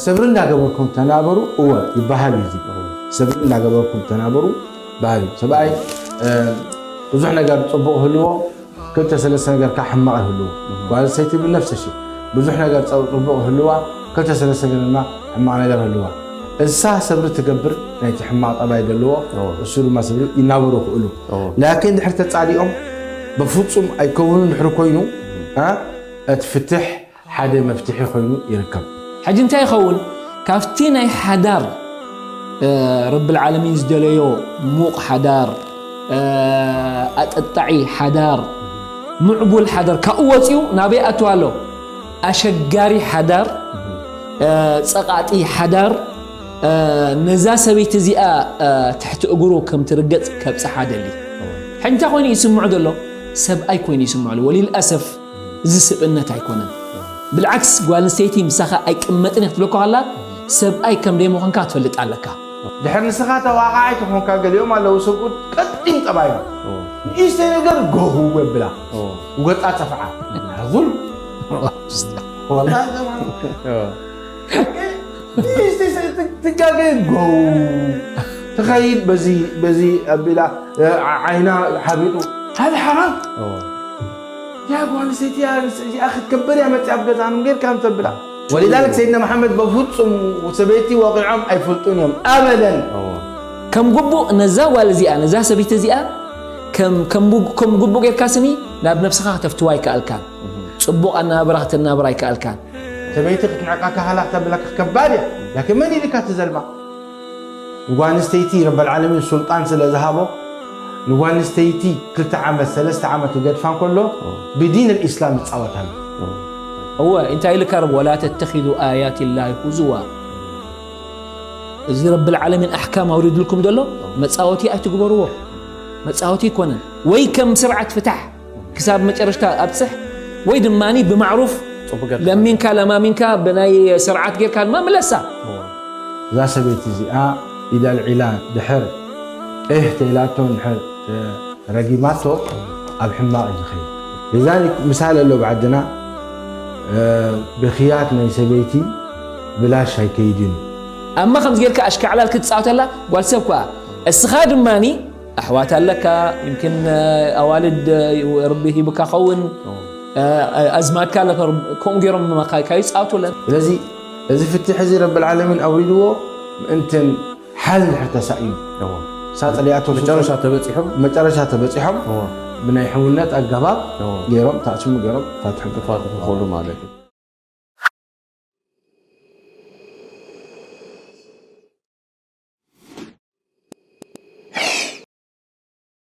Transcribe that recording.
ሰብሪ እንዳገበርኩም ተናበሩ። እወ ይበሃል እዩ። ሰብሪ እንዳገበርኩም ተናበሩ በሃል እዩ። ሰብኣይ ብዙሕ ነገር ፅቡቕ ህልዎ፣ ክልተ ሰለስተ ነገር ከዓ ሕማቕ ይህልዎ። ጓል ሰይቲ ብነፍሲ ሽ ብዙሕ ነገር ፅቡቕ ህልዋ፣ ክልተ ሰለስተ ነገር ድማ ሕማቕ ነገር ህልዋ። እሳ ሰብሪ ትገብር ናይቲ ሕማቕ ጠባይ ዘለዎ፣ እሱ ድማ ሰብሪ ይናበሩ ክእሉ። ላኪን ድሕር ተፃሊኦም በፍፁም ኣይከውኑን ድሕሪ ኮይኑ እቲ ፍትሕ ሓደ መፍትሒ ኮይኑ ይርከብ። ሕጂ እንታይ ይኸውን? ካብቲ ናይ ሓዳር ረብል ዓለሚን ዝደለዮ ሙቕ ሓዳር፣ ኣጠጣዒ ሓዳር፣ ምዕቡል ሓዳር ካብኡ ወፂኡ ናበይ ኣትዋ ኣሎ? ኣሸጋሪ ሓዳር፣ ፀቓጢ ሓዳር። ነዛ ሰበይቲ እዚኣ ትሕቲ እግሩ ከም ትርገፅ ከብፅሓ ደሊ። ሕጂ እንታይ ኮይኑ ይስምዑ ዘሎ? ሰብኣይ ኮይኑ ይስምዑ ኣሎ። ወሊልኣሰፍ እዚ ስብእነት ኣይኮነን። ብልዓክስ ጓል ኣንስተይቲ ምሳኻ ኣይቅመጥን እየ ክትብለካ ከላ ሰብኣይ ከም ደይምዃንካ ክትፈልጥ ኣለካ። ድሕር ንስኻ ተዋቃዓይ ተኾንካ ገሊኦም ኣለዉ ሰብኡት ቀጢን ጠባዮም ንእሽተይ ነገር ጎሁ የብላ ወጣ ተፍዓ ዙል ወላ ትጋገ ጎው ትኸይድ በዚ ኣቢላ ዓይና ሓቢጡ ሃዚ ሓራም ያ ጓል ኣንስተይቲ እዚኣ ክትከበር እያ መፅያ ኣብ ገዛንም ጌርካ ምተብላ ወሊዛልክ ሰይድና መሓመድ በፍፁም ሰበይቲ ወቂዖም ኣይፈልጡን እዮም ኣበደን። ከም ግቡእ ነዛ ጓል እዚኣ ነዛ ሰበይቲ እዚኣ ከም ግቡእ ጌርካ ስኒ ናብ ነብስኻ ከተፍትዋ ኣይከኣልካን። ፅቡቕ ኣነባብራ ከተናብራ ኣይከኣልካን። ሰበይቲ ክትንዕቃካ ሃላ ክተብለካ ከባድ እያ። ላኪን መን ኢልካ ትዘልማ? ንጓል ኣንስተይቲ ረበል ዓለሚን ሱልጣን ስለ ዝሃቦ ንጓል ኣንስተይቲ ክልተ ዓመት ሰለስተ ዓመት ክገድፋ እንከሎ ብዲን ልኢስላም ይፃወት ኣሎ። እወ እንታይ ኢልካ ረብ ወላ ተተኪዙ ኣያት ላሂ ሁዝዋ። እዚ ረብል ዓለሚን ኣሕካም ኣውሪድልኩም ዘሎ መፃወቲ ኣይትግበርዎ። መፃወቲ ይኮነን ወይ ከም ስርዓት ፍታሕ ክሳብ መጨረሽታ ኣብፅሕ ወይ ድማ ብማዕሩፍ ለሚንካ ለማሚንካ ብናይ ስርዓት ጌርካ ድማ ምለሳ። እዛ ሰበይቲ እዚኣ ኢዳ ልዒላ ድሕር ኤህ ተይላቶ ድሕር ረጊማቶ ኣብ ሕማቕ እዩ ዝኸይድ። ሊዛሊክ ምሳል ኣሎ ብዓድና ብኽያት ናይ ሰበይቲ ብላሽ ኣይከይድን እዩ። ኣማ ከምዚ ጌርካ ኣሽካዕላል ክትፃወተላ ጓል ሰብ ከኣ እስኻ ድማ ኣሕዋት ኣለካ ይምክን ኣዋልድ ርቢ ሂብካ ኸውን ኣዝማድካ ኣለካ ከምኡ ገይሮም ካይፃወቱለን። ስለዚ እዚ ፍትሕ እዚ ረብል ዓለሚን ኣውሪድዎ ምእንትን ሓል ድሕር ተሳኢኑ ሳፅልያቶ መጨረሻ ተበፂሖም መጨረሻ ተበፂሖም ብናይ ሕውነት ኣገባብ ገይሮም ታእስሙ ገይሮም ፋትሑ ክፋትሑ ክኽእሉ ማለት እዩ።